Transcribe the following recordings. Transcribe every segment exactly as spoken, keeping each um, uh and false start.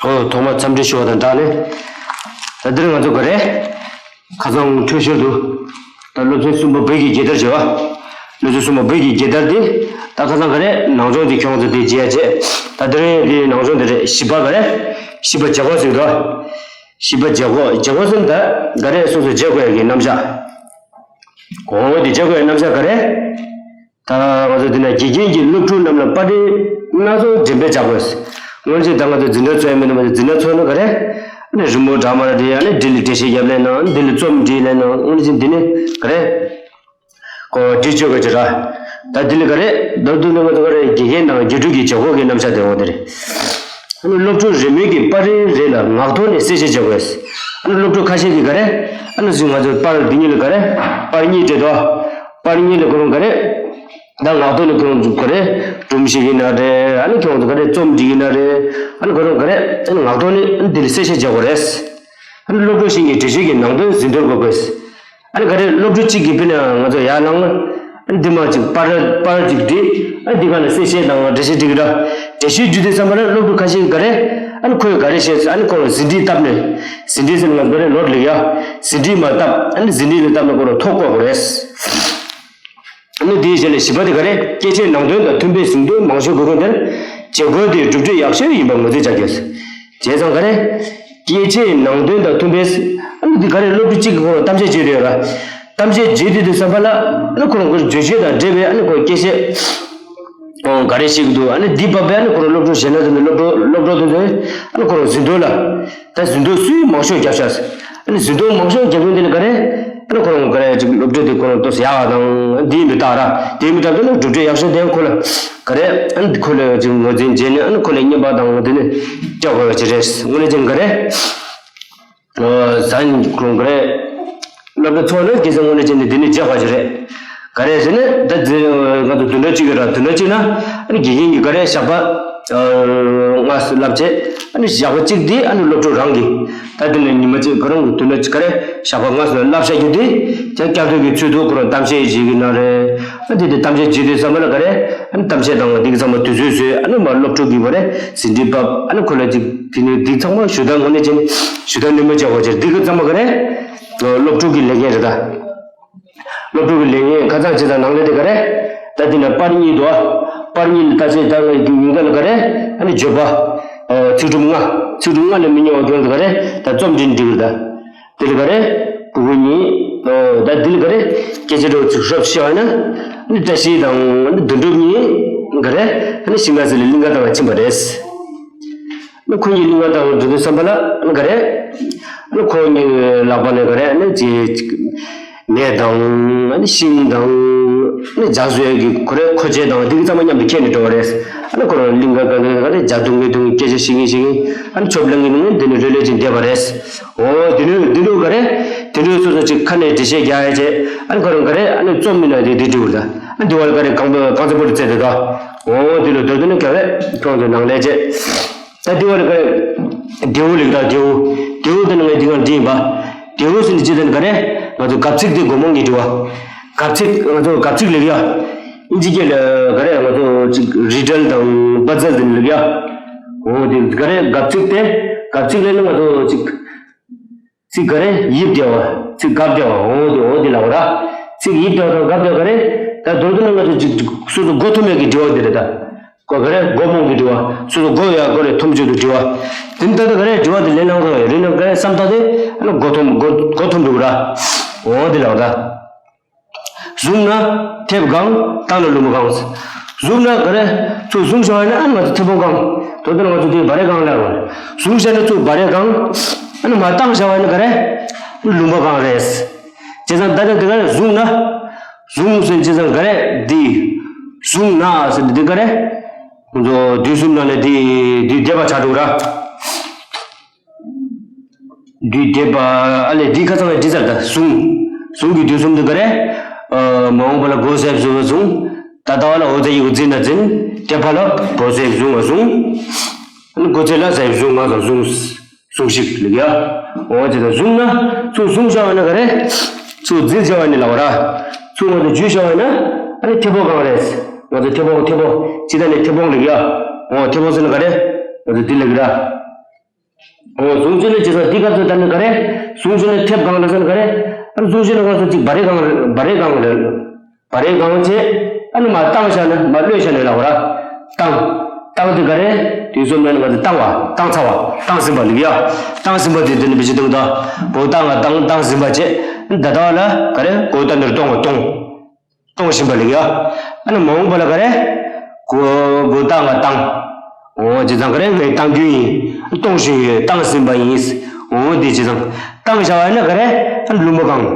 ཨོ། ཐོག་མར་འཚམས་འདྲི་ཞུ་བ་དང་སྦྲགས་ནས། ད་འདིར་ང་ཚོ་ག་རེ། ཁ་སང་འཕྲོས་བཤད་དུ། ད་སློབ་ཚན་གསུམ་པ་བོད་ཀྱི་རྒྱལ་དར་བྱས་པ། སློབ་ཚན་གསུམ་པ་བོད་ཀྱི་རྒྱལ་དར་འདི། ད་ཁ་སང་ག་རེ་ནང་སྦྱོང་འདི་ཁྱོད་ཚོ་འདི་བརྗེ་ཡ་བྱས། ད་འདིར་འདི་ནང་སྦྱོང་འདི་རེད། བཞི་པ་ག་རེ། བཞི་པ་བྱེད་སྒོ་ཟེར་དོ། བཞི་པ་བྱེད་སྒོ། བྱེད་སྒོ་ཟེར་ན་ད་ག་རེ་སོ་སོ་བྱེད་དགོས་ཡ་གི་རྣམ་གཞག་ཨོ། འདི་བྱེད་དགོས་ཡ་རྣམ་གཞག་ག་རེ། ད་ང་ཚོ་འདི་ན་དགེ་རྒན་གྱིས་སློབ་ཕྲུག་རྣམས་ལ་པར་རིས་སྣ་ཚོགས་འགྲེམས་སྤེལ་བྱ་དགོས། སྔོན་ཆད་ད་ང་ཚོ་འཛིན་གྲྭ་ཚོགས་ཡ་མིན་ན་མ་གཏོགས་འཛིན་གྲྭ་ཚོགས་ན་ག་རེ། ཨ་ནི་རི་མོ་འདྲ་མ་འདྲ་བྲིས། ཨ་ནི་འདི་ལ་འགྲེལ་བཤད་རྒྱབ་ལེ་ན། འདི་ལ་རྩོམ་འབྲི་ལེ་ན། སྔོན་ཆད་འདི་ནི་ག་རེ། གོ་བ་འདྲི་བཅོས་དགོས་ཀྱི་ར། ད་འདི་ལ་ག་རེ། ད་འདི་ལ་ང་ཚོ་ག་རེ། དགེ་རྒན་དང་དགེ་ཕྲུག་གི་བྱེད་སྒོ་གི་རྣམ་གཞག་དེ་འོ་དེ་རེད། ཨ་ནི་སློབ་ཕྲུག་རེ་མོས་ཀྱིས་པར་རིས་རེ་ལ་ངག་ཐོག་ནས་གསལ་བཤད་བྱ་དགོས། ཨ་ནི་སློབ་ཕྲུག་ཁ་ཤས་ཀྱིས་ག་རེ། ཨ་ནི་ང་ཚོ་པར་འདི་གཉིས་ལ་ག་རེ། པར་གཉིས་སྤྲད་དོ། པར་གཉིས་ལ་ཁོ་རང་ག་རེ། ད་ངག་ཐོག་ནས་ཁོ་རང་ག་རེ། སྒྲུང་བཤད་ཀྱི་ན་རེད། ཨ་ནི་ཁོ་རང་ག་རེ། རྩོམ་འབྲི་གི་ན་རེད། ཨ་ནི་ཁོ་རང་ག་རེ། ཨ་ནི་ངག་ཐོག་ནས་ཨ་ནི་འདི་ལ་གསལ་བཤད་བྱ་དགོས་རེད། ཨ་ནི་སློབ་ཕྲུག་གཞན་གྱིས་འགྲེལ་བཤད་ཀྱི་ནང་དོན་ཟིན་ཐོར་འགོད་དགོས། ཨ་ནི་ག་རེ། སློབ་ཕྲུག་གཅིག་གིས་དཔེར་ན་ང་ཚོ་ཡར་ལངས། ཨ་ནི་འདི་མ་ཅིག་པར་པར་ཅིག་བྲིས། ཨ་ནི་འདི་ག་ལ་གསལ་བཤད་དང་འགྲེལ་བཤད་འབྲི་གི་འདྲ། འགྲེལ་བཤད་བརྒྱུད་དེ་ཙམ་པ་ལ་སློབ་ཕྲུག་ཁ་ཤས་ཀྱིས་ག་རེ། ཨ་ནི་ཁོས་ག་རེ་བཤད། ཨ་ནི་ཁོ་ལ་ཟིན་བྲིས་བཏབ་ནས། ཟིན་བྲིས་ཟེར་ན་ང་ཚོ་རེ་ནོར་ལེགས་ཡ། ཟིན་བྲིས་མ་བཏབ། ཨ་ནི་ཟིན་བྲིས་ལ་བཏབ་ན་ཁོ་ལ་ཐོ་བཀོད་དགོས་རེད། ཨ་ནི་དེའི་རྗེས་ལ་བཞི་པ་དེ་ག་རེ། སྐད་ཆའི་ནང་དོན་དང་མཐུན་པའི་ཟིན་ཐོ་མང་ཤོས་དགོས་མཁན་དེར། བྱེད་སྒོ་དེའི་གྲུབ་འབྲས་ཡག་ཤོས་ཡིན་པར་ངོས་འཛིན་བྱ་རྒྱུ། བྱས་ཙང་ག་རེ། སྐད་ཆའི་ནང་དོན་དང་མཐུན་པའི། ཨ་ནི་འདི་ག་རེ། སློབ་ཕྲུག་གཅིག་གིས་ཁོ་རང་གཏམ་བཤད་བྱེད་དུས་ཡོད་ར། གཏམ་བཤད་བྱེད་དུས་དུས་ཙམ་པ་ལ། ཨ་ནི་ཁོ་རང་ཁོའི་བརྗོད་གཞི་དང་འབྲེལ་བའི། ཨ་ནི་ཁོ་སྐད་ཆ། ཨོ། ག་རེ་བཤད་ཀྱི་འདུག་ཨ་ནི་འདི་བབ་པའི། ཨ་ནི་ཁོ་རང་སློབ་ཕྲུག་གཞན་ལ་དེ་ནི་སློབ་གྲོགས་སློབ་གྲོགས་དེ་ཚོས། ཨ་ནི་ཁོ་རང་ཟིན་ཐོ་ལ། ད་ཟིན་ཐོ་སུས་མང་ཤོས་བརྒྱབ་ཤག་ཨ་ནི་ཟིན་ཐོ་མང་ཤོས་བརྒྱབ་མཁན་དེ་ལ་ག་རེ། ཨ་ནི་ཁོ་རང་ག་རེ་ཅིག་སློབ་ཁྲིད་དེ་ཁོ་རང་ཏོག་ཙམ་ཡག་པ་དང་། དེ་ཡིན་པའི་རྟགས་ར། དེ་ཡིན་པའི་རྟགས་དེ་ལ་གྲུབ་འབྲས་ཡག་ཤོས་དེ་ཁོ་ལ་ག་རེ། ཨ་ནི་ཁོ་ལ་ཅིག་ངོས་འཛིན་བྱས་ནས། ཨ་ནི་ཁོ་ལ་རྔན་པ་དང་དེ་ནི་སྤྲད་དགོས་ཀྱི་རེད། དངོས་གནས་ཅན་ག་རེ། ཨོ། ཟ་ཁོ་རང་ག་རེ། སློབ་གྲྭ་ཚོགས་ནས་སྐད་ཆ་དངོས་གནས་ཅན་དེ་འདི་ནི་བརྗེད་དགོས་ཀྱི་རེད། ག་རེ་ཟེར་ན་ད་འདི་ང་ཚོ་བདུན་ཕྲག་གཅིག་གི་ར། བདུན་ཕྲག་གཅིག་ན་ཨ་ནི་དགེ་རྒན་གྱིས་ག་རེ་ཞག་པ་ལྔ་བསླབ་བྱས། ཨ་ནི་ཞག་པ་གཅིག་དེ་ཨ་ནི་སློབ་ཕྲུག་རང་གིས། ད་དེ་ནས་ཉི་མ་གཅིག་ཁོ་རང་གིས་བདུན་ཕྲག་གཅིག་ག་རེ། ཞག་པ་ལྔ་བསླབ་བྱ་རྒྱུ་དེ། ད་བསྐྱར་ཟློས་ཀྱི་ཚུལ་དུ་ཁོ་རང་གཏམ་བཤད་བྱེད་ཀྱི་ན་རེད། ཨ་དེ་དེ་གཏམ་བཤད་བྱེད་དུས་ཙམ་པ་ལ་ག་རེ། ཨ་ནི་གཏམ་བཤད་དང་དེ་གི་ཚང་མ་དུས་ཚོད་བཟོས། ཨ་ནི་མར་སློབ་ཕྲུག་གིས་ག་རེ་ཟིན་བྲིས་ཕབ། ཨ་ནི་ཁོ་ལ་ཅིག་དེ་ནས་དེ་ཚང་མ་ཞུ་དག་དངོས་གནས་ཅན་ཞུ་དག་ནན་པོ་བྱ་དགོས་ཀྱི་རེད། དེ་གི་ཚང་མ་ག་རེ། སློབ་ཕྲུག་གི་ལས་འགན་རེད་ད། སློབ་ཕྲུག་གི་ལས་འགན། ཁ་སང་བྱས་ཙང་ནང་ལས་དེ་ག་རེ། ད་དེ་ན་པར་གཉིས་འདུག་ཨ། པར་གཉིས་ལ་ད་ཆ་ད་ངས་ཉིན་ཀ་ལ་ག་རེ། ཨ་ནི་བརྗོད་པ། ཨོ། ཚིག་གྲུབ་ལྔ། ཚིག་གྲུབ་ལྔ་ལས་མི་ཉུང་བ་ཁྱོད་ཚོ་ག་རེ། ད་རྩོམ་འབྲི་འབྲི་གི་རེད་ད། དེ་ལ་ག་རེ། གུ་གུ་གཉིས། ཨོ། ད་དེ་ལ་ག་རེ། སྐད་ཆ་འདྲ་བོ་ཚིག་རོབ་ཤེས་པ་ཡིན་ན། ཨ་ནི་བཀྲ་ཤིས་དང་ཨ་ནི་དོན་གྲུབ་གཉིས་ག་རེ། ཨ་ནི་ཤིང་ནགས་ཟེར་ལ་གླིང་ག་ལྟ་བར་ཕྱིན་པ་རེད། ཨ་ནི་ཁོ་གཉིས་གླིང་ག་ལྟ་བར་འགྲོ་དུས་ཙམ་པ་ལ་ཨ་ནི་ག་རེ། ཨ་ནི་ཁོ་གཉིས་ལག་པ་ནས་ག་རེ། ཨ་ནི་ཅི་མེ་དང་། ཨ་ནི་ཤིང་དང་། ཨ་ནི་ལྗགས་བཟོ་ཡས་ཀྱི་ཁོ་རེ་མཁོ་ཆས་དང་དེ་གི་ཚང་མ་མཉམ་དུ་ཁྱེར་ནས་འགྲོ་བ་རེད། ཨ་ནི་ཁོ་རང་གླིང་ག་ག་ག་རེ་ལྗགས་རྡུང་གི་རྡུང་གི། སྐད་ཆ་བཤད་གི་བཤད་གི། ཨ་ནི་ཆོབ་ལང་གི་ལང་གི། དེ་ནས་ལྷོད་ལྷོད་ཅིག་བསྡད་པ་རེད། ཨོ། དེ་ནས་དེ་ནས་ག་རེ། དེ་ནས་སོ་སོ་ཅིག་ཁ་ནས་འགྲེལ་བཤད་རྒྱག་ཡས་བྱས། ཨ་ནི་ཁོ་རང་ག་རེ། ཨ་ནི་རྩོམ་མི་ན་དེ་དེ་འབྲི་བར་ད། ཨ་ནི་དེ་བར་ག་རེ་གང་པོ་གང་ཚ་པོ་རེ་བཙལ་ཏེ་ད། ཨོ། དེ་ལ་དོ་དོ་ནི་ག་རེ། ཁོང་ཚོ་ནང་ལས་བྱས། ད་དེ་བར་ག་རེ། རྡེའུ་ལེགས་ད་རྡེའུ། རྡེའུ་དེ་ནི་ངས་འདི་ག་འབྲི་ཡིན་པ། རྡེའུ་ཟེར་ནི་ཅི་དེ་ནི་ག་རེ། ང་ཚོ་གབ་ཚིག་དེ་སྒོར་མོ་གཉིས་འབྲི་བ། གབ་ཚིག་ང་ཚོ་གབ་ཚིག་ལེགས་ཡ། ཨིན་ཇི་སྐད་ལ་ག་རེ། ང་ཚོ་ཅིག་རི་ཌལ་དང་པ་ཛལ་དེ་ནི་ལེགས་ཡ། འོ་དེ་ག་རེ། གབ་ཚིག་དེ། གབ་ཚིག་ལས་ནི་ང་ཚོ་ཅིག་ཚིག་ག་རེ་ཡིབ་བདེ་བ། ཚིག་གབ་བདེ་བ། འོ་དེ་འོ་དེ་ལབ་ར། ཚིག་ཡིབ་བདེ་བ་དང་གབ་བདེ་བ་ག་རེ། ད་མདོར་བསྡུ་ན་ང་ཚོ་ཅིག་སོ་སོ་མགོ་འཐོམ་ཡག་གི་འབྲི་བ་དེ་རེད་ད། གོ་ག་རེ། མགོ་རྨོངས་ཀྱི་འབྲི་བ། སོ་སོ་མགོ་ཡག་ག་རེ་འཐོམ་བཅུག་ཏུ་འབྲི་བ། དེ་ནི་ད་ལྟ་ག་རེ་འབྲི་བ་དེ་ལས་སྣང་ཚོ་རེ་ནི་ག་རེ་བསམ་ད་དེ། ཨ་ནི་མགོ་འཐོམ་མགོ་མགོ་འཐོམ་འགྲོ་གི་ར། འོ་དེ་ལབ་ད། བཟུང་ན་མཐེབ་གང་། བཏང་ན་ལུང་པ་གང་། བཟུང་ན་ག་རེ། ཚུར་བཟུང་བཞག་པ་ཡིན་ན་ཨ་ནི་ང་ཚོ་མཐེ་བོང་གང་། དོ་དོན་ང་ཚོ་དེ་བ་རེ་གང་ལ་རེད། བཟུང་བཞག་ན་ཚུར་བ་རེ་གང་། ཨ་ནི་མར་བཏང་བཞག་པ་ཡིན་ན་ག་རེ། ལུང་པ་གང་རེད། བྱས་ཙང་ད་ལྟ་འདི་ག་རེ། བཟུང་ན། བཟུང་ཟེར་བྱས་ཙང་ག་རེ་འདི། བཟུང་ན་ཟེར་འདི་ག་རེ། ཁོང་ཚོ་དུས་གསུམ་ནང་ནས་འདི་འདི་འདས་པ་ཆགས་འགྲོ་ར། འདི་འདས་པ། ཨ་ལས་འདི་ཁ་སང་ལ་འདི་ཚར་ད། བཟུང་། བཟུང་གི་དུས་གསུམ་དུ་ག་རེ། ཨ། མ་འོངས་པ་ལ་འགོག་ཟེར་བཟུང་བ་བཟུང་། ད་ལྟ་བ་ལ་འོ་ཙ་ཡི་གུ་འཛིན་ན་འཛིན། དེ་ཕ་ལ་བོ་ཟེར་བཟུང་བ་བཟུང་། ཨ་ནི་འགོག་ཚེ་ལ་ཟེར་བཟུང་ང་ཚོ་བཟུང་། བཟུང་ཞིག་ལེགས་ཡ། འོ་ཙ་ད་བཟུང་ན། ཚུར་བཟུང་བཞག་པ་ན་ག་རེ། ཚུར་འཛིན་བཞག་པ་ནི་ལབ་པ་ར། ཚུར་ང་ཚོ་འཇུས་བཞག་པ་ན། ཨ་ནི་མཐེ་བོང་གང་རེད། ང་ཚོ་མཐེ་བོང་མཐེ་བོང་། ཅི་ད་ནི་མཐེ་བོང་ལེགས་ཡ། འོ་མཐེ་བོང་ཟེར་ན་ག་རེ། ང་ཚོ་འདི་ལེགས་ར། འོ་གཟུངས་བཅུ་ནི་ཇི་ལྟར་འདི་ག་ཚོད་ལྟར་ནི་ག་རེ། གཟུངས་བཅུ་ནི་ཐེབས་གང་ལ་ཟེར་ན་ག་རེ། ཨ་གཟུངས་བཅུ་ནི་ང་ཚོ་གཅིག་བ་རེ་གང་བ་རེ་གང་རེད། བ་རེ་གང་བྱས། ཨ་ནི་མ་བཏང་བཞག་ན་མ་གློད་བཞག་ན་ལ་འོ་ར། བཏང་། བཏང་དེ་ག་རེ། དུས་གསུམ་ནང་ང་ཚོ་བཏང་བ་བཏང་ཚར་བ་བཏང་ཟིན་པ་ལིག་ཡ། བཏང་ཟིན་པ་དེ་དེ་ནི་བི་ཅི་བཏང་ད། བོ་བཏང་ང་བཏང་བཏང་ཟིན་པ་བྱས། ད་ལྟ་བ་ལ་ག་རེ་གོ་ད་ནི་གཏོང་བ་གཏོང་། གཏོང་བཞིན་པ་ལ་ཡ། ཨ་ནི་མ་འོངས་པ་ལ་ག་རེ། གོ་གོ་བཏང་ང་བཏང་། འོ་ཇི་ཙང་ག་རེ་ངས་བཏང་རྒྱུ་ཡིན། གཏོང་བཞིན་ཡོད་བཏང་ཟིན་པ་ཡིན། འོ་དེ་ཇི་ཙང་། བཏང་བཞག་པ་ཡིན་ན་ག་རེ། ཨ་ལུང་པ་གང་།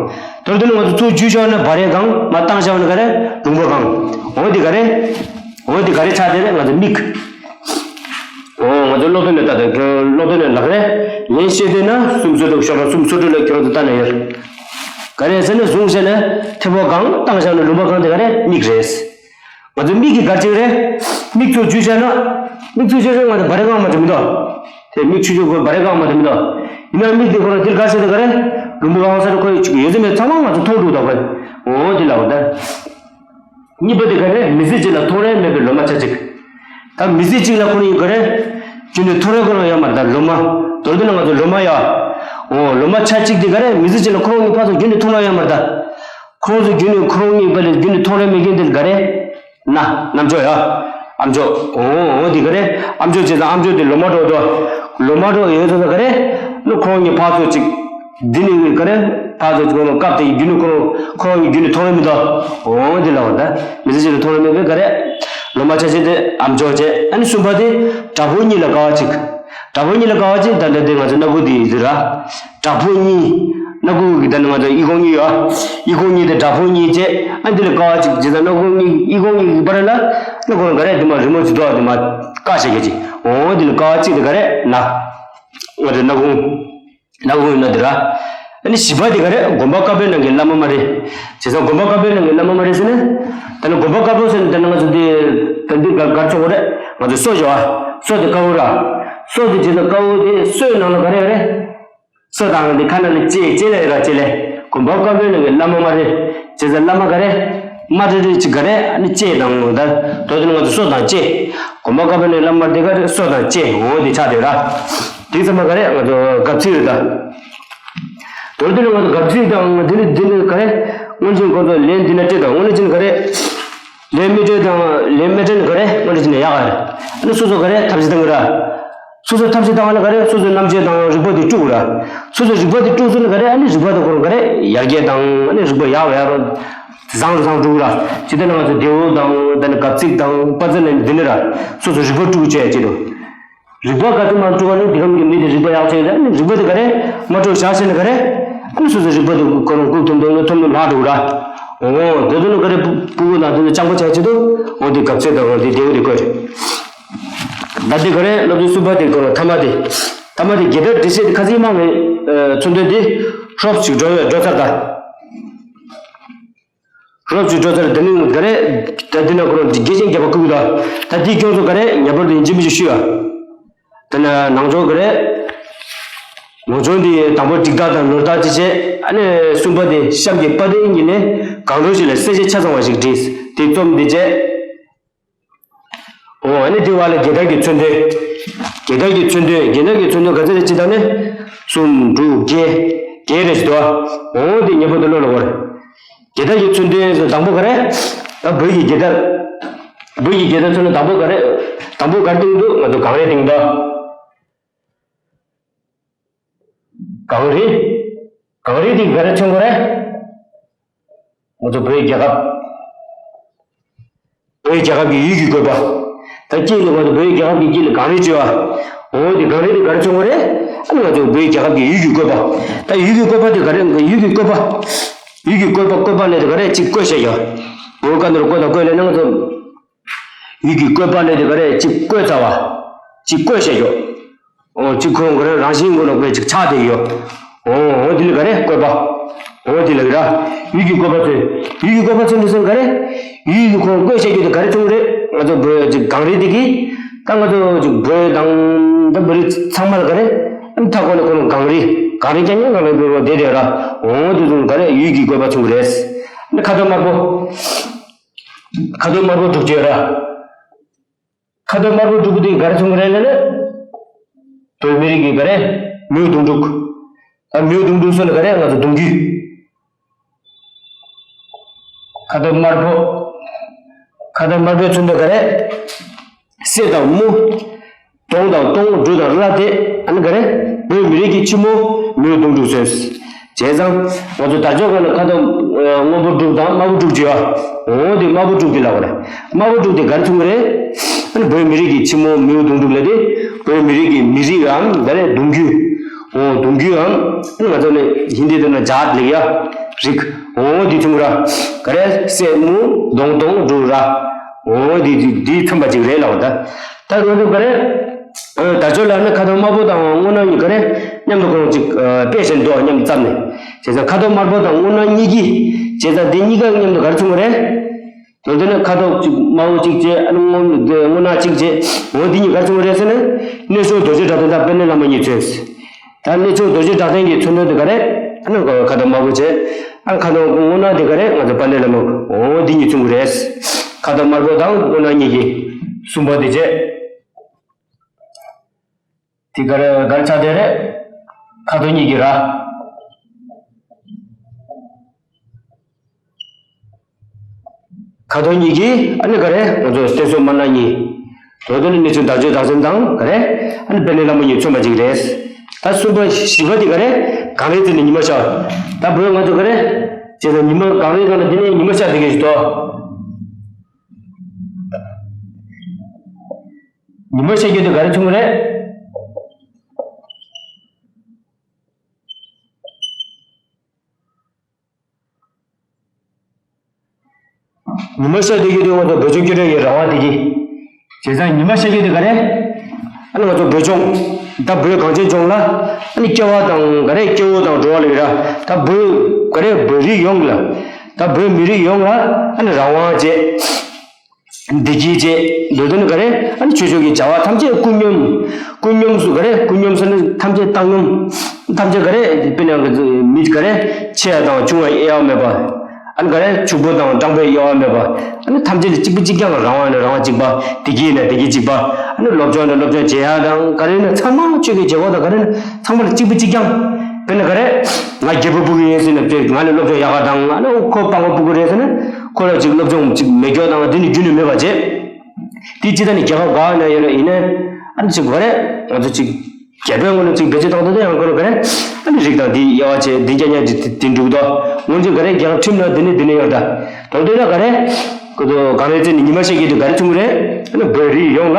མདོར་བསྡུ་ན་ང་ཚོ་ཚུར་འཇུས་བཞག་ན་བ་རེ་གང་མ་བཏང་བཞག་པ་ན་ག་རེ་ལུང་པ་གང་། འོ་དེ་ག་རེ། འོ་དེ་ག་རེ་ཆགས་དེ་རེད་ང་ཚོ་མིག་འོ་ང་ཚོ་སློབ་སྟོན་ནས་ལྟ་དང་ཁྱོད་སློབ་སྟོན་ནས་ལག་རེད། ལན་བཤད་དེ་ན་སུམ་སོ་དྲུག་ཤོག་ལ་སུམ་སོ་དྲུག་ལ་ཁྱོད་རང་ཚོ་ལྟ་ན་ཡོད། ག་རེ་ཟེར་ན་གཟུངས་བཤད་ན་ཐེ་བོ་གང་བཏང་བཞག་ན་ལུང་པ་གང་དེ་ག་རེ་མིག་རེད། ང་ཚོ་མིག་གི་གར་ཅིག་རེད། མིག་ཚོ་འཇུས་བྱས་ན། མིག་ཚོ་འཇུས་བྱས་ང་ཚོ་བ་རེ་གང་མ་ཚོ་མི་འདུག་དེ་མིག་ཆུ་ཆུ་གོ་བ་རེ་གང་མ་ཚོ་མི་འདུག་ཡིན་ན་མིག་དེ་ཁོ་རང་དེར་གར་བྱས་ཏེ་ག་རེ། ལུང་པ་གང་ས་རེ་ཁོ་ཡོད་ཅིག་ཡོད་ཚད་མེད་ཚང་མ་ང་ཚོ་མཐོང་འགྲོ་འདུག་ག་འོ་དེ་ལ་འོ་ད། གཉིས་པ་དེ་ག་རེ་མི་ཚེ་གཅིག་ལ་ཐོང་རེ་མེད་པའི་ལོ་མ་ཆ་གཅིག་ད་མི་ཚེ་གཅིག་ལ་ཁོ་རང་ཡིན་ག་རེ། རྒྱུན་ནས་ཐོང་རེ་ཁོ་རང་ཡོད་མ་རེད་ད་ལོ་མ། མདོར་བསྡུ་ན་ང་ཚོ་ལོ་མ་ཡ། འོ་ལོ་མ་ཆ་གཅིག་དེ་ག་རེ་མི་ཚེ་གཅིག་ལ་ཁོ་རང་གི་ཕར་ཚུར་རྒྱུན་ནས་ཐོང་རེ་ཡོད་མ་རེད་ད། ཁོ་རང་ཚོ་རྒྱུན་ནས་ཁོ་རང་གཉིས་པ་ལས་རྒྱུན་ནས་ཐོང་རེ་མེད་མཁན་དེ་ག་རེ། ན་རྣམ་ཅོ་ཡ། ཨམ་ཅོ། འོ་འོ་དེ་ག་རེ། ཨམ་ཅོ་བྱས་ཙང་ཨམ་ཅོ་དེ་ལོ་མ་འགྲོ་འགྲོ། ལོ་མ་འགྲོ་ཡོད་ཙང་ག་རེ། ནུ་ཁོ་རང་གཉིས་ཕར་ཚུར་གཅིག་འདི་ནི་ག་རེ། ཕར་ཚུར་ཁོ་རང་སྐབས་དེ་རྒྱུན་ནས་ཁོ་རང་ཁོ་རང་གཉིས་རྒྱུན་ནས་ཐོང་རེ་མི་འདུག་འོ་འདི་ལ་འོ་ད། མི་ཚེ་གཅིག་ལ་ཐོང་རེ་མེད་པའི་ག་རེ། ལོ་མ་ཆ་ཆེ་དེ་ཨམ་ཅོག་བྱས། ཨ་ནི་གསུམ་པ་དེ་དྲག་པོ་གཉིས་ལ་དགའ་བ་གཅིག་དྲག་པོ་གཉིས་ལ་དགའ་བ་གཅིག་ད་ལྟ་དེ་ང་ཚོ་སྣ་ཁུག་དེ་ཡིན་ཟེར་ར། དྲག་པོ་གཉིས། སྣ་ཁུག་གི་ད་ནི་ང་ཚོ་ཨི་ཁུང་གཉིས་ཡོད། ཨི་ཁུང་གཉིས་དེ་དྲག་པོ་གཉིས་བྱས། ཨ་འདི་ལ་དགའ་བ་གཅིག་བྱས་ཙང་སྣ་ཁུག་གཉིས་ཨི་ཁུང་གཉིས་ཀྱི་བར་ལ། སྣ་ཁུག་ག་རེ་དེ་མ་རི་མོ་ཅིག་འགྲོ་བ་དེ་མ་བཀག་བྱེད་ཀྱི་ཅིག་འོ་འདི་ལ་དགའ་བ་གཅིག་དེ་ག་རེ་ན། ང་ཚོ་སྣ་ཁུག་སྣ་ཁུག་ཡིན་ན་དེ་ར། ཨ་ནི་བཞི་པ་དེ་ག་རེ་དགོན་པ་དཀར་པོའི་ནང་གི་བླ་མ་མ་རེད། བྱས་ཙང་དགོན་པ་དཀར་པོའི་ནང་གི་བླ་མ་མ་རེད་ཟེར་ན། ད་ནི་དགོན་པ་དཀར་པོ་ཟེར་ན་ད་ནི་ང་ཚོ་འདི། ད་འདི་ག་གར་ཚོགས་རེད། ང་ཚོ་སོ་བྱ་བ། སོ་དེ་དཀར་པོ་ར། སོ་དེ་བྱས་ཙང་དཀར་པོ་དེ་སོའི་ནང་ལ་ག་རེ་ཡོད་རེད། སོ་དང་འདི་ཁ་ན་ལ་ལྕེ་ལྕེ་ལ་ཡོད་ར་ལྕེ་ལ། དགོན་པ་དཀར་པོའི་ནང་གི་བླ་མ་མ་རེད། བྱས་ཙང་བླ་མ་ག་རེ། མ་རེ་རེ་ཅིག་ག་རེ་ཨ་ནི་ལྕེ་དང་ད། དོ་དོ་ནི་ང་ཚོ་སོ་དང་ལྕེ། དགོན་པ་དཀར་པོའི་ནང་བླ་མ་དེ་ག་རེ་སོ་དང་ལྕེ་འོ་དེ་ཆགས་དེ་ར། དེ་ཚང་མ་ག་རེ་ང་ཚོ་གབ་ཚིག་རེད་ད། དོ་དོ་ནི་ང་ཚོ་གབ་ཚིག་དང་འདི་ནི་འདི་ནི་ག་རེ། སྔོན་ཆད་ཁོང་ཚོ་ལན་འདི་ན་སྤྲད་དང་སྔོན་ཆད་ག་རེ། ལན་མི་སྤྲད་དང་ལན་མི་སྤྲད་ནི་ག་རེ་སྔོན་ཆད་ནས་ཡག་ག་རེད། ཨ་ནི་སོ་སོ་ག་རེ་ཐབས་ཤེས་བཏང་གི་ར། སོ་སོ་ཐབས་ཤེས་བཏང་བ་ན་ག་རེ་སོ་སོའི་རྣམ་དཔྱོད་དང་རིག་པ་དེ་དཀྲུགས་ར། སོ་སོའི་རིག་པ་དེ་དཀྲུགས་སོང་ན་ག་རེ་ཨ་ནི་རིག་པ་དེ་ཁོ་རང་ག་རེ་ཡར་རྒྱས་དང་ཨ་ནི་རིག་པ་ཡག་ཡག་རུ་བཟང་རུ་བཟང་དཀྲུགས་ར། ཇི་ལྟར་ན་ང་ཚོ་རྡེའུ་དང་ད་ནི་གབ་ཚིག་དང་པ་ཙེ་ནས་འདི་ནི་ར། སོ་སོ་རིག་པ་དཀྲུགས་བྱས་ཅི་རུ། རིག་པ་ག་ཚོད་མང་དཀྲུགས་པ་ནི་དེ་གམ་གྱི་མི་དེ་རིག་པ་ཡག་ཆེ་ཡོད་ད་ནི་རིག་པ་དེ་ག་རེ་མ་དཀྲུགས་བཞག་བྱས་ན་ག་རེ། ཨ་ནི་སོ་སོ་རིག་པ་དེ་ཁོ་རང་བཀུག་ཐུབ་འདུག་ན་ཐུབ་ནི་ལྷག་འགྲོ་ར། འོ་དེ་ཚོ་ནི་ག་རེ་སྤུ་གུ་ནང་དེ་ཚོ་སྤྱང་པོ་བྱས་ཅི་འདུག་འོ་དེ་གབ་ཚིག་དང་འོ་དེ་རྡེའུ་དེ་བཀོད་རེད། ད་འདི་ག་རེ་སློབ་ཚན་གསུམ་པ་དེ་གོ་ལ་ཐ་མ་དེ། ཐ་མ་དེ་རྒྱལ་དར་འབྲི་ཤེས་དེ་ཁ་ཚིག་མང་བའི་མཚོན་དོན་དེ། ཧྲོབ་ཅིག་འགྲོ་བའི་འགྲོ་ཚར་ད། ཧྲོབ་ཅིག་འགྲོ་ཚར་དེ་ནི་ག་རེ། ད་འདི་ན་ཁོ་རང་རྒྱལ་ཆེན་རྒྱལ་བ་སྐུ་གུ་ད། ད་འདི་སྐྱོང་ཚོ་ག་རེ་ངེས་པར་དུ་ཡིན་གཅིག་མིན་གཅིག་ཞུ་ཡ། དེ་ན་ནང་ཆོས་ག་རེ། ནང་ཆོས་འདི་དང་པོ་འགྲིག་རྟགས་དང་ནོར་རྟགས་ཅི་བྱས་ཨ་ནི་གསུམ་པ་དེ་གཤམ་གྱི་པ་ཏའི་ཉིན་ནས་གང་འགྲོ་ཞིག་ལ་གསལ་བྱེད་ཆ་ཚང་བ་ཞིག་བྲིས་དེ་རྩོམ་འདི་བྱས། འོ་ཨ་ནི་དེ་བ་ལ་རྒྱལ་དར་གྱི་མཚོན་དོན། རྒྱལ་དར་གྱི་མཚོན་དོན་རྒྱལ་དར་གྱི་མཚོན་དོན་ག་ཚོད་རེད་ཅི་ད་ནི། གསུམ་དྲུག་བརྒྱད། བརྒྱད་རེད་ཅི་དོ། འོ་དེ་ངེས་པར་དུ་བློ་ལ་འཁོར། རྒྱལ་དར་གྱི་མཚོན་དོན་ཟེར་དང་པོ་ག་རེ། ད་བོད་ཀྱི་རྒྱལ་དར། བོད་ཀྱི་རྒྱལ་དར་མཚོན་ན་དང་པོ་ག་རེ། དང་པོ་ག་རེ་སྟེང་དུ་ང་ཚོ་གངས་རི་སྟེང་དུ། གངས་རི། གངས་རི་དེ་ག་རེ་མཚོན་གོ་རེད། ང་ཚོ་བོད་རྒྱལ་ཁབ། བོད་རྒྱལ་ཁབ་ཀྱི་ཡུལ་གྱི་བཀོད་པ། ད་དཀྱིལ་ལ་ང་ཚོ་བོད་རྒྱལ་ཁབ་ཀྱི་དཀྱིལ་ལ་གངས་རི་བརྗོད་པ། འོ་དེ་གངས་རི་དེ་ག་རེ་མཚོན་གོ་རེད། ཨ་ནི་ང་ཚོ་བོད་རྒྱལ་ཁབ་ཀྱི་ཡུལ་གྱི་བཀོད་པ། ད་ཡུལ་གྱི་བཀོད་པ་དེ་ག་རེ་ཡུལ་གྱི་བཀོད་པ། ཡུལ་གྱི་བཀོད་པ་བཀོད་པ་ལས་དེ་ག་རེ་གཅིག་བཀོད་བཤད་ཡོད། འོ་ཀ་ནོར་བཀོད་དང་བཀོད་ལས་ནི་ང་ཚོ། ཡུལ་གྱི་བཀོད་པ་ལས་དེ་ག་རེ་གཅིག་བཀོད་ཚར་བ། གཅིག་བཀོད་བཤད་ཡོད། འོ་གཅིག་ཁོ་རང་གི་རང་བཞིན་ངོ་ལོག་པའི་ཅིག་ཆགས་བསྡད་ཡོད། འོ་འོ་དེ་ལ་ག་རེ་བཀོད་པ། འོ་དེ་ལ་ག་ར། ཡུལ་གྱི་བཀོད་པ་ཚོས། ཡུལ་གྱི་བཀོད་པ་ཚོས་འདི་ཚོ་ག་རེ། ཡུལ་གྱི་ཁོ་རང་བཀོད་བཤད་རྒྱུ་དེ་ག་རེ་བྱུང་རེད། ང་ཚོ་བོད་ཅིག་གངས་རི་དེ་གིས། ད་ང་ཚོ་ཅིག་བོད་དང་། ད་བོད་རིགས་ཚང་མ་ལ་ག་རེ། མཐའ་འཁོར་ནས་ཁོ་རང་གངས་རི། གངས་རི་རྐྱང་རྐྱང་གངས་རི་བོད་རོ་བསྡད་བསྡད་ར། འོ་དེ་ཚོ་ག་རེ་ཡུལ་གྱི་བཀོད་པ་བྱུང་གི་རེད། ཁ་དོག་དམར་པོ། ཁ་དོག་དམར་པོ་དྲུག་ཅུ་ཡོད་ར། ཁ་དོག་དམར་པོ་དྲུག་པོ་དེ་ག་རེ་བྱུང་གི་རེད་ལབ་ན། བོད་མི་རིགས་ཀྱི་ག་རེ། མིའུ་གདུང་དྲུག་ད་མིའུ་གདུང་དྲུག་ཟེར་ན་ག་རེ། ང་ཚོ་གདུང་རྒྱུད། ཁ་དོག་དམར་པོ། ཁ་དོག་དམར་པོའི་ཚོན་མདོག་ག་རེ། སེར་དང་སྨུག་གདོང་དང་སྟོང་། འབྲུ་དང་ར་སྟེ། ཨ་ནི་ག་རེ། བོད་མི་རིགས་ཀྱི་ཕྱི་མོ་མིའུ་གདུང་དྲུག་ཟེར། བྱས་ཙང་ང་ཚོ་དར་ལྕོག་སྒང་ལ་ཁ་དོག་སྔོན་པོ་དྲུག་དང་དམར་པོ་དྲུག་བྱས་པ། འོ་དེ་དམར་པོ་དྲུག་དེ་ལབ་པ་རེད། དམར་པོ་དྲུག་དེ་ག་རེ་མཚོན་གྱི་རེད། ཨ་ནི་བོད་མི་རིགས་ཀྱི་ཕྱི་མོ་མིའུ་གདུང་དྲུག་ལབ་དེ། བོད་མི་རིགས་ཀྱི་མི་རིགས་འམ་ག་རེ། གདུང་རྒྱུད། འོ་གདུང་རྒྱུད་འམ། ང་ཚོ་ནི་ཧིན་དི་དེ་ན་ཇཱཏ་ལབ་ཡ། རིགས། འོ་དེ་མཚོན་གྱི་རེད། ག་རེ། སེར་སྨུག་གདོང་སྟོང་འབྲུ་ར། འོ་དེ་དེ་མཚོན་པ་ཅིག་རེད་ལབ་པ། ད་ད་ང་ཚོ་ག་རེ། ཨ། དར་ལྕོག་ལ་ནི་ཁ་དོག་དམར་པོ་དང་སྔོ་ནག་གཉིས་ག་རེ། མཉམ་དུ་ཁོ་རང་ཅིག་ཨ། དཔེ་བཞིན་འདུག་མཉམ་བརྩམས་ནས། བྱས་ཙང་ཁ་དོག་དམར་པོ་དང་སྔོ་ནག་གཉིས་ཀྱིས། བྱས་ཙང་འདི་གཉིས་ཀ་མཉམ་དུ་ག་རེ་མཚོན་གྱི་རེད། དོན་དེ་ནི་ཁ་དོག་ཅིག་དམར་པོ་གཅིག་བྱས། ཨ་ནི་སྔོ་འདི་སྔོ་ནག་གཅིག་བྱས། འོ་འདི་གཉིས་ག་རེ་མཚོན་གྱི་རེད་ཟེར་ན། གནས་ཆུང་རྡོ་རྗེ་གྲགས་ལྡན་དང་དཔལ་ལྡན་ལྷ་མོ་གཉིས་མཚོན། ད་གནས་ཆུང་རྡོ་རྗེ་གྲགས་ལྡན་གྱི་མཚོན་དོན་དེ་ག་རེ། ཨ་ནི་ཁ་དོག་དམར་པོ་བྱས། ཨ་ནི་ཁ་དོག་སྔོ་ནག་དེ་ག་རེ། ང་ཚོ་དཔལ་ལྡན་ལྷ་མོ། འོ་འདི་གཉིས་མཚོན་གྱི་རེད། ཁ་དོག་དམར་པོ་དང་སྔོ་ནག་གཉིས་ཀྱིས། གསུམ་པ་དེ་བྱས། དེ་ག་རེ་ག་རེ་ཆགས་བསྡད་རེད། ཁ་དོག་གཉིས་ཀྱིས་ར། ཁ་དོག་གཉིས་ཀྱིས་ཨ་ནི་ག་རེ། ང་ཚོ་སྟོན་གསུམ་དམར་ནག་གཉིས། དོན་དེ་ནི་གནས་ཆུང་དར་ལྕོག་གྲགས་ལྡན་དང་ག་རེ། ཨ་ནི་དཔལ་ལྡན་ལྷ་མོ་གཉིས་མཚོན་པ་ཅིག་རེད། ད་གསུམ་པ་བཞི་པ་དེ་ག་རེ། གངས་རིའི་རྩེ་ནས་ཉི་མ་ཤར། ད་བོད་ང་ཚོ་ག་རེ། བྱས་ཙང་ཉི་མ་གངས་རིའི་སྒང་ལ་འདི་ནས་ཉི་མ་ཤར་བསྡད་མཁན་ཞིག་འདུག་ཉི་མ་ཤར་རྒྱུ་དེ་ག་རེ་མཚོན་གྱི་རེད། ཉི་མ་ཤར་བསྡད་རྒྱུ་དེ་ང་ཚོ་བོད་ལྗོངས་སྐྱེ་འགྲོ་ཡི་རང་དབང་བསྡད་ཀྱི། བྱས་ཙང་ཉི་མ་ཤར་རྒྱུ་དེ་ག་རེ། ཨ་ནི་ང་ཚོ་བོད་ལྗོངས། ད་བོད་གངས་ཅན་ལྗོངས་ལ། ཨ་ནི་སྐྱེ་བ་དང་ག་རེ། སྐྱེ་བོ་དང་འགྲོ་བ་ལ་ཡོད་ར། ད་བོད་ག་རེ། བོད་རིགས་ཡོངས་ལ། ད་བོད་མི་རིགས་ཡོངས་ལ་ཨ་ནི་རང་དབང་བྱས། བདེ་སྐྱིད་བཅས་འདོད་དོན་ག་རེ། ཨ་ནི་ཆོས་ཕྱོགས་ཀྱི་བྱ་བ་ཐམས་ཅད་ཀུན་སྙོམས། ཀུན་སྙོམས་སུ་ག་རེ། ཀུན་སྙོམས་སུ་ནི་ཐམས་ཅད་བཏང་སྙོམས། ཐམས་ཅད་ག་རེ། དཔེར་ན་མི་ག་རེ། ཆེ་ཡ་དང་ཆུང་ཡ་དབྱེ་བ་མེད་པ། ཨ་ནི་ག་རེ། ཕྱུག་པོ་དང་སྤྲང་པོའི་དབྱེ་བ་མེད་པ། ཨ་ནི་ཐམས་ཅད་ལ་གཅིག་པ་གཅིག་རྐྱང་། རང་དབང་ནི་རང་དབང་གཅིག་པ། བདེ་སྐྱིད་ནི་བདེ་སྐྱིད་གཅིག་པ། ཨ་ནི་སློབ་སྦྱོང་ནི་སློབ་སྦྱོང་བྱེད་ཡ་དང་ག་རེ་ནི་ཚང་མ། ཆོས་ཀྱི་བྱེད་སྒོ་དང་ག་རེ་ནི་ཚང་མ་ལ་གཅིག་པ་གཅིག་རྐྱང་། དཔེར་ན་ག་རེ། ང་རྒྱལ་པོ་སྤུ་གུ་ཡིན་ཟེར་ན་ང་ལ་སློབ་སྦྱོང་ཡག་ག་དང་། ཨ་ནི་ཁོ་དཔའ་བོ་སྤུ་གུ་རེད་ཟེར་ན། ཁོ་ལ་ཅིག་སློབ་སྦྱོང་ཅིག་མེད་སྐྱོ་དང་དེ་ནི་རྒྱུ་ནི་མེད་པ་བྱས། དེ་ཅི་ལྟར་ནི་རྒྱལ་ཁབ་ག་ནས་ཡོད་ན་ཡིན་ནའི། ཨ་ནི་ཅིག་ག་རེ། ང་ཚོ་ཅིག་རྒྱལ་པོའི་ངོས་ནས་ཅིག་བེད་སྤྱོད་བཏང་དུས་དེ་ཡང་ཁོ་རང་ག་རེ། ཨ་ནི་རིགས་དང་དེའི་དབྱེ་བ་བྱས། འདི་རྐྱང་རྐྱང་ཅིག་དེ་འགྲུབ་དོ། སྔོན་ཆད་ག་རེ། རྒྱལ་ཁབ་ཁྲིམས་ལ་འདི་ནི་འདི་ནི་ཡོད་ད། དོན་དེ་ལ་ག་རེ། ཁོ་ཚོ་གངས་རིའི་རྩེ་ནས་ཉི་མ་ཤར་རྒྱུ་དེ་ག་རེ་མཚོན་གྱི་རེད། ཨ་ནི་བོད་རིགས་ཡོངས་ལ་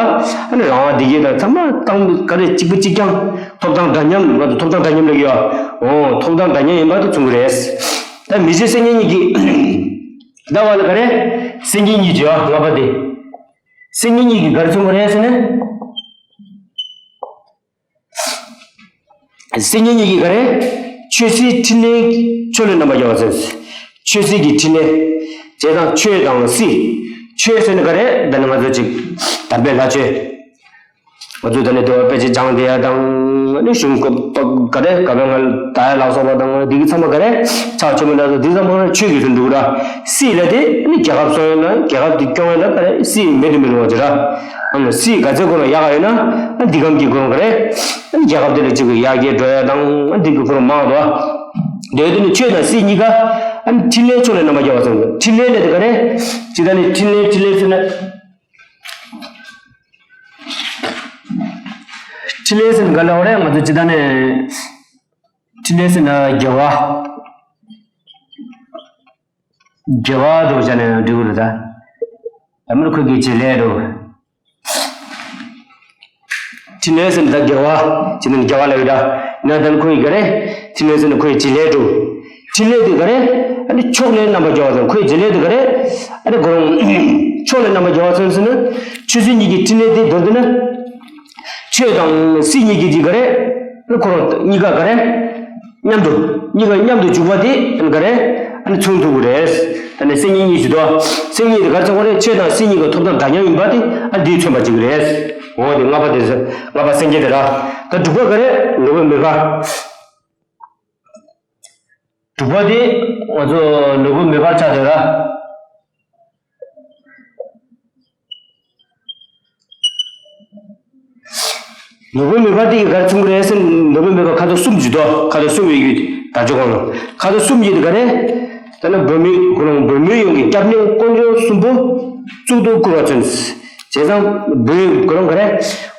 ཨ་ནི་རང་དབང་བདེ་སྐྱིད་དང་ཚང་མ་བཏང་། ག་རེ། གཅིག་པ་གཅིག་རྐྱང་། ཐོབ་ཐང་འདྲ་མཉམ། ང་ཚོ་ཐོབ་ཐང་འདྲ་མཉམ་ལབ་ཀྱི་ཡོད། འོ། ཐོབ་ཐང་འདྲ་མཉམ་ཡིན་པ་དེ་མཚོན་གྱི་རེད། ད་མི་ཚེ་སེང་གེ་གཉིས་ཀྱི། ཟླ་བ་ལ་ག་རེ། སེང་གེ་གཉིས་བྱེད་པ་ལྔ་པ་དེ། སེང་གེ་གཉིས་ཀྱིས་ག་རེ་མཚོན་གྱི་རེད་ཟེར་ན། སེང་གེ་གཉིས་ཀྱིས་ག་རེ། ཆོས་སྲིད་ཕྲིན་ལས་ཕྱོགས་ལས་རྣམ་པར་རྒྱལ་བ་མཚོན། ཆོས་སྲིད་ཀྱི་ཕྲིན་ལས། བྱས་ཙང་ཆོས་དང་སྲིད། ཆོས་ཟེར་ན་ག་རེ། ད་ནི་ང་ཚོ་ཅིག་དམ་པའི་ལྷ་ཆོས། ང་ཚོ་ད་ནི་འདུལ་བ་དཔེ་ཆ་སྦྱངས་བསྡད་ཡ་དང་། ཨ་ནི་གཞུང་ག་རེ། ག་བའི་ངལ་ད་ཡ་ལ་སོགས་པ་དང་། འདི་གི་ཚང་མ་ག་རེ། ཕྱག་ཆེན་མོ་ལ་སོགས་འདི་ཚང་མ་ཆོས་ཀྱི་དོན་འགྲུབ་ར། སྲིད་ལ་དེ་ཨ་ནི་རྒྱལ་ཁབ་སྲུང་ཡ་ལ། རྒྱལ་ཁབ་དེ་སྐྱོང་ཡ་ལ་ག་རེ། སྲིད་མེད་དུ་མི་རུང་བ་ཅིག་ར། ཨ་ནི་སྲིད་ག་ཚོད་ཁོ་རང་ཡག་ག་ཡོད་ན། ཨ་འདི་གམ་གྱི་ཁོ་རང་ག་རེ། ཨ་ནི་རྒྱལ་ཁབ་དེ་ལ་ཅིག་ཡར་རྒྱས་འགྲོ་ཡ་དང་། ཨ་འདི་གི་ཁོ་རང་མང་དོ། དེ་དུས་ནི་ཆོས་དང་སྲིད་གཉིས་ཀ་ཨ་ནི་ཕྲིན་ལས་ཕྱོགས་ལས་རྣམ་པར་རྒྱལ་བ་ཚང་གི། ཕྲིན་ལས་ལས་དེ་ག་རེ། ཇི་ལྟར་ནི་ཕྲིན་ལས། ཕྲིན་ལས་ཟེར་ན། ཕྲིན་ལས་ཟེར་ན་ག་ལ་བ་རེད། ང་ཚོ་ཇི་ལྟར་ནི། ཕྲིན་ལས་ཟེར་ན་དགེ་བ། དགེ་བ་འགྲོ་བྱ་ནས་འབྲི་དགོས་རེད་ད། ཡང་མིན་ཁོ་གི་བྱེད་ལས་འགྲོ། ཕྲིན་ལས་ཟེར་ན་ད་དགེ་བ། ཇི་ལྟར་ནི་དགེ་བ་ལ་ཡོད་ད། ན་ད་ནི་ཁོ་ཡི་ག་རེ། ཕྲིན་ལས་ཟེར་ན་ཁོ་ཡི་བྱེད་ལས་འགྲོ། ཕྲིན་ལས་དེ་ག་རེ། ཨ་ནི་ཕྱོགས་ལས་རྣམ་པར་རྒྱལ་བ་ཚང་། ཁོ་ཡི་བྱེད་ལས་དེ་ག་རེ། ཨ་ནི་ཁོ་རང་ཕྱོགས་ལས་རྣམ་པར་རྒྱལ་བ་ཚང་ཟེར་ན། ཆོས་སྲིད་གཉིས་ཀྱི་ཕྲིན་ལས་དེ་མདོར་བསྡུ་ན། ཆོས་དང་སྲིད་གཉིས་ཀྱི་གཅིག་ག་རེ། ཁོ་རང་གཉིས་ཀ་ག་རེ། མཉམ་དུ། གཉིས་ཀ་མཉམ་དུ་འཇུག་པ་དེ་ག་རེ། ཨ་ནི་མཚོན་ཐུབ་ཀྱི་རེད། ད་ནི་སེམས་ཉིད་གཉིས་ཞུ་དོ། སེམས་ཉིད་དེ་ག་རེ་མཚོན་གྱི་རེད། ཆོས་དང་སྲིད་གཉིས་ཀ་ཐོབ་ཐང་འདྲ་མཉམ་ཡིན་པ་དེ་ཨ་འདིས་མཚོན་པ་གཅིག་རེད། འོ་དེ་ལྔ་པ་དེ། ལྔ་པ་སེང་གེ་དེ་ར། ད་དྲུག་པ་ག་རེ། ནོར་བུ་མེ་འབར། དྲུག་པ་དེ་ང་ཚོ་ནོར་བུ་མེ་འབར་ཆགས་དེ་ར། ནོར་བུ་མེ་འབར་དེ་གིས་ག་རེ་མཚོན་གྱི་རེད་ཟེར་ན། ནོར་བུ་མེ་འབར་ཁ་དོག་གསུམ་གྱི་དོ། ཁ་དོག་གསུམ་ཡོད་ཀྱི་དར་ལྕོག་གང་ལ། ཁ་དོག་གསུམ་གྱི་དེ་ག་རེ། ད་ནི་བོད་མི་ཁོ་རང་བོད་མི་ཡོངས་ཀྱི་སྐྱབས་གནས་དཀོན་མཆོག་གསུམ་པོ་གཙུག་ཏུ་བཀུར་བར་བརྩོན། བྱས་ཙང་བོད་ཁོ་རང་ག་རེ།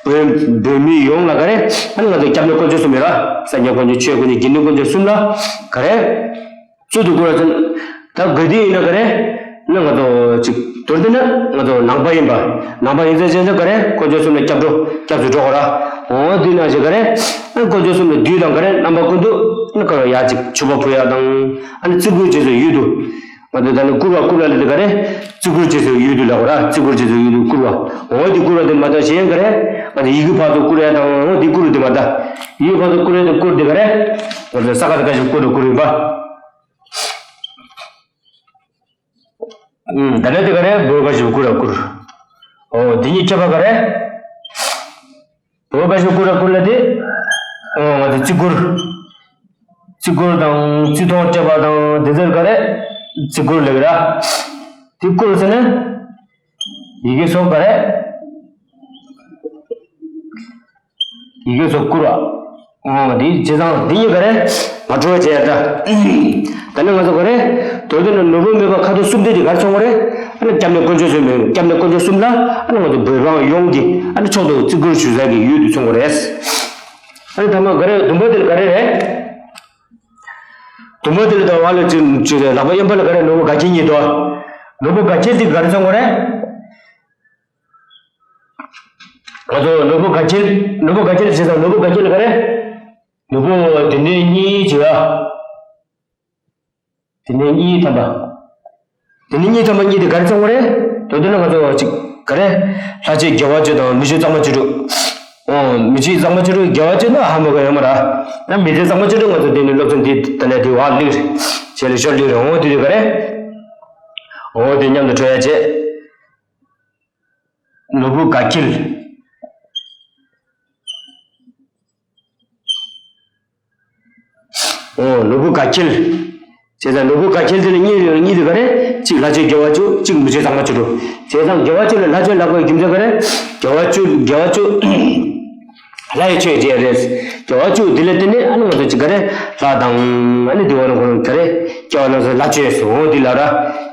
བོད་བོད་མི་ཡོངས་ལ་ག་རེ། ཨ་ནི་ང་ཚོ་སྐྱབས་གནས་དཀོན་མཆོག་གསུམ་ཡོད་ར། སངས་རྒྱས་དཀོན་མཆོག་ཆོས་དཀོན་མཆོག་དགེ་འདུན་དཀོན་མཆོག་གསུམ་ལ་ག་རེ། གཙུག་ཏུ་བཀུར་བར་བརྩོན། ད་ག་དུས་ཡིན་ན་ག་རེ། ན་ང་ཚོ་ཅིག་མདོར་བསྡུས་ན་ང་ཚོ་ནང་པ་ཡིན་པ། ནང་པ་ཡིན་ཚེ་བྱས་ཙང་ག་རེ། དཀོན་མཆོག་གསུམ་ལ་སྐྱབས་འགྲོ་སྐྱབས་སུ་འགྲོ་དགོས་ར། འོ་དེ་ནང་བཞིན་ག་རེ། ཨ་དཀོན་མཆོག་གསུམ་ལ་དུས་དང་ག་རེ་རྣམ་པ་ཀུན་ཏུ་ཨ་ནི་ག་རེ་ཡ་ཅིག་མཆོད་པ་ཕུལ་ཡ་དང་། ཨ་ནི་བརྩི་བཀུར་བྱེད་སའི་ཡུལ་དུ། ང་ཚོ་ད་ནི་བཀུར་བ་བཀུར་ལ་ལས་དེ་ག་རེ། བརྩི་བཀུར་བྱེད་སའི་ཡུལ་དུ་ལབ་དགོས་ར། བརྩི་བཀུར་བྱེད་སའི་ཡུལ་དུ་བཀུར་བ། འོ་དེ་བཀུར་བ་དེ་མ་གཏོགས་གཞན་ག་རེ། ང་ཚོ་ཡི་གེ་ཕར་ཚུར་བསྐུར་ཡ་དང་འོ་དེ་བཀུར་དེ་མ་གཏོགས། ཡི་གེ་ཕར་ཚུར་བསྐུར་ཡ་དེ་བཀུར་དེ་ག་རེ། ང་ཚོ་ས་ག་ས་ག་ཞིག་བཀུར་དེ་བཀུར་ཡིན་པ། ཨུམ། ད་ནི་དེ་ག་རེ། བོད་ག་ཞིག་བཀུར་ར་བཀུར། འོ་དེ་གཉིས་ཁྱད་པར་ག་རེ། བོད་ག་ཞིག་བཀུར་ར་བཀུར་ལ་དེ། འོ་ང་ཚོ་བརྩི་བཀུར། བརྩི་བཀུར་དང་བརྩི་མཐོང་སྤྲད་པ་དང་དེ་ཚོར་ག་རེ། བརྩི་བཀུར་ལབ་ཀྱི་ར། དེ་བཀུར་ཟེར་ན། ཡི་གེ་སོགས་ག་རེ། ཡི་གེ་སོགས་བསྐུར་བ། འོ་དེ་བྱས་ཙང་དེ་གཉིས་ག་རེ། མ་འཕྲོ་བྱས་ད། ད་ནི་ང་ཚོ་ག་རེ། མདོར་བསྡུས་ན་ནོར་བུ་མེ་འབར་ཁ་དོག་གསུམ་དེ་དེ་ག་རེ་མཚོན་གྱི་རེད། ཨ་ནི་སྐྱབས་གནས་དཀོན་མཆོག་གསུམ་མེད། སྐྱབས་གནས་དཀོན་མཆོག་གསུམ་ལ་ཨ་ནི་ང་ཚོ་བོད་འབངས་ཡོངས་ཀྱིས་ཨ་ནི་མཆོག་ཏུ་བརྩི་བཀུར་ཞུ་ས་ཀྱི་ཡུལ་དུ་མཚོན་གྱི་རེད། ཨ་ནི་ཐ་མ་ག་རེ། བདུན་པ་དེ་ལ་ག་རེ་རེད། བདུན་པ་དེ་ལ་ད་བ་ལ་ཅིག་ཅིག་རེད། ལག་པ་གཡོན་པ་ལ་ག་རེ། ནོར་བུ་དགའ་འཁྱིལ་གཉིས་དོ། ནོར་བུ་དགའ་འཁྱིལ་དེ་ག་རེ་མཚོན་གྱི་རེད། ང་ཚོ་ནོར་བུ་དགའ་འཁྱིལ། ནོར་བུ་དགའ་འཁྱིལ་བྱས་ཙང་ནོར་བུ་དགའ་འཁྱིལ་ག་རེ། ནོར་བུ་དེ་འདྲའི་གཉིས་བྱས་ཡ། དེ་འདྲའི་གཉིས་ཐམ་པ། དེ་འདྲའི་གཉིས་ཐམ་པ་གཉིས་དེ་ག་རེ་མཚོན་གྱི་རེད། མདོར་བསྡུས་ན་ང་ཚོ་ཅིག་ག་རེ། ལྷ་ཆོས་རྒྱལ་བ་བཅུ་དང་མི་ཆོས་གཙང་མ་བཅུ་དྲུག་འོ་མི་ཆོས་གཙང་མ་བཅུ་དྲུག་རྒྱལ་བ་བཅུ་ན་ཧ་མ་གོ་ཡོད་མ་རེད། ད་མི་ཆོས་གཙང་མ་བཅུ་དྲུག་ང་ཚོ་དེ་ནི་སློབ་ཚན་འདི་ད་ནས་དེ་བ་ལིར་བྱས་ལ་ཤོར་ལིར། འོ་དེ་དེ་ག་རེ། འོ་དེ་མཉམ་དུ་འཕྲོད་ཡ་བྱས། ནོར་བུ་དགའ་འཁྱིལ། འོ་ནོར་བུ་དགའ་འཁྱིལ། བྱས་ཙང་ནོར་བུ་དགའ་འཁྱིལ་དེ་ལ་གཉིས་ཡོད། གཉིས་དེ་ག་རེ། གཅིག་ལྷ་ཆོས་རྒྱལ་བ་བཅུ། གཅིག་མི་ཆོས་གཙང་མ་བཅུ་དྲུག་བྱས་ཙང་རྒྱལ་བ་བཅུ་ལ་ལྷ་ཆོས་ལབ་དགོས་རྒྱུ་མཚན་ག་རེ། རྒྱལ་བ་བཅུ་རྒྱལ་བ་བཅུ་ལྷ་ཡི་ཆོས་བཅས་རེད། རྒྱལ་བ་བཅུ་དེ་ལ་བརྟེན་ནས་ཨ་ནི་ང་ཚོ་ཅིག་ག་རེ། ལྷ་དང་ཨ་ནི་དེ་བ་རང་ཁོ་རང་ག་རེ། སྐྱེ་བ་སྣ་ཚོགས་ལྷ་ཆོས་སུ་འོ་དེ་ལ་ར།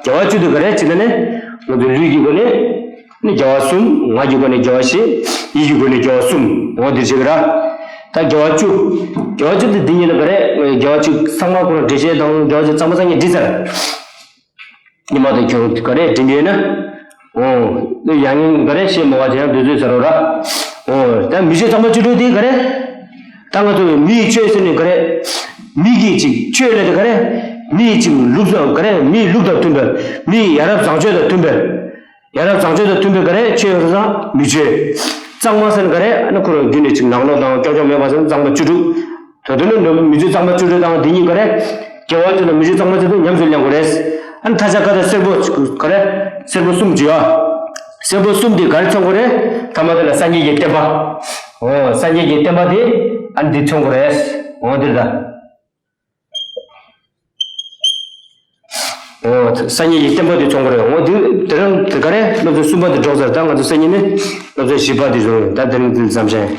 རྒྱལ་བ་བཅུ་དེ་ག་རེ་བྱས་ན་ནི། ང་ཚོ་ལུས་ཀྱི་སྒོ་ནས། ནི་རྒྱལ་བ་གསུམ། ངག་གི་སྒོ་ནས་རྒྱལ་བ་བཞི། ཡིད་ཀྱི་སྒོ་ནས་རྒྱལ་བ་གསུམ། འོ་འདིར་བྱེད་ཀྱི་ར། ད་རྒྱལ་བ་བཅུ། རྒྱལ་བ་བཅུ་དེ་འདི་ཉིད་ལ་ག་རེ། རྒྱལ་བ་བཅུ་ཚང་མ་ཁོ་རང་འགྲེལ་བཤད་དང་རྒྱལ་བ་བཅུ་ཚང་མ་སངས་རྒྱས་བྲིས་ཚར། ཉི་མ་དང་ཁྱོད་ག་རེ་འདྲེན་གྱི་ཡོད་ན། འོ། ནི་ཡང་སྙིང་ག་རེ་བཤད་མ་བ་དེ་ཡང་འདོད་ཚོད་ཟེར་རོ་ར། འོ། ད་མི་ཆོས་ཚང་མ་བཅུ་དྲུག་དེ་ག་རེ། ད་ང་ཚོ་མིའི་ཆོས་ཟེར་ནས་ག་རེ། མི་གི་ཅིག་ཆོས་ལས་དེ་ག་རེ། མིའི་ཅིག་ལུགས་དང་ག་རེ། མིའི་ལུགས་དང་མཐུན་པའི། མིའི་ཡ་རབས་བཟང་སྤྱོད་དང་མཐུན་པའི། ཡ་རབས་བཟང་སྤྱོད་དང་མཐུན་པའི་ག་རེ་ཆོས་ཡོད་ས་མི་ཆོས། གཙང་མ་ཟེར་ན་ག་རེ། ཨ་ནི་ཁོ་རང་རྒྱུད་ནས་ཅིག་ནག་ནོག་དང་ཀྱོག་ཀྱོག་མེད་པ་ཟེར་ན་གཙང་མ་བཅུ་དྲུག་ད་དུང་ནི་མི་ཆོས་གཙང་མ་བཅུ་དྲུག་དང་འདི་གཉིས་ག་རེ། རྒྱལ་བ་བཅུ་དང་མི་ཆོས་གཙང་མ་བཅུ་དྲུག་ཉམས་སུ་ལེན་དགོས་རེད། ཨ་ནི་ཐ་ཆད་ཁ་དང་སེར་པོ་ག་རེ། སེར་པོ་གསུམ་བྱོས་ཨ། སེར་པོ་གསུམ་དེ་ག་རེ་མཚོན་དགོས་རེད། ཐ་མ་དེ་ལ་སངས་རྒྱས་ཀྱི་བསྟན་པ། འོ་སངས་རྒྱས་ཀྱི་བསྟན་པ་དེ་ཨ་ནི་འདི་མཚོན་དགོས་རེད། འོ་འདིར་ད། འོ། སངས་རྒྱས་ཀྱི་བསྟན་པ་དེ་མཚོན་གྱི་རེད། འོ་དེ་དེ་རིང་དེ་ག་རེ་སློབ་ཚན་གསུམ་པ་དེ་གྲོལ་ཚར། ད་ང་ཚོ་སང་ཉིན་ནི་སློབ་ཚན་བཞི་པ་དེ་རེད། ད་དེ་རིང་དེ་ཙམ་བྱས།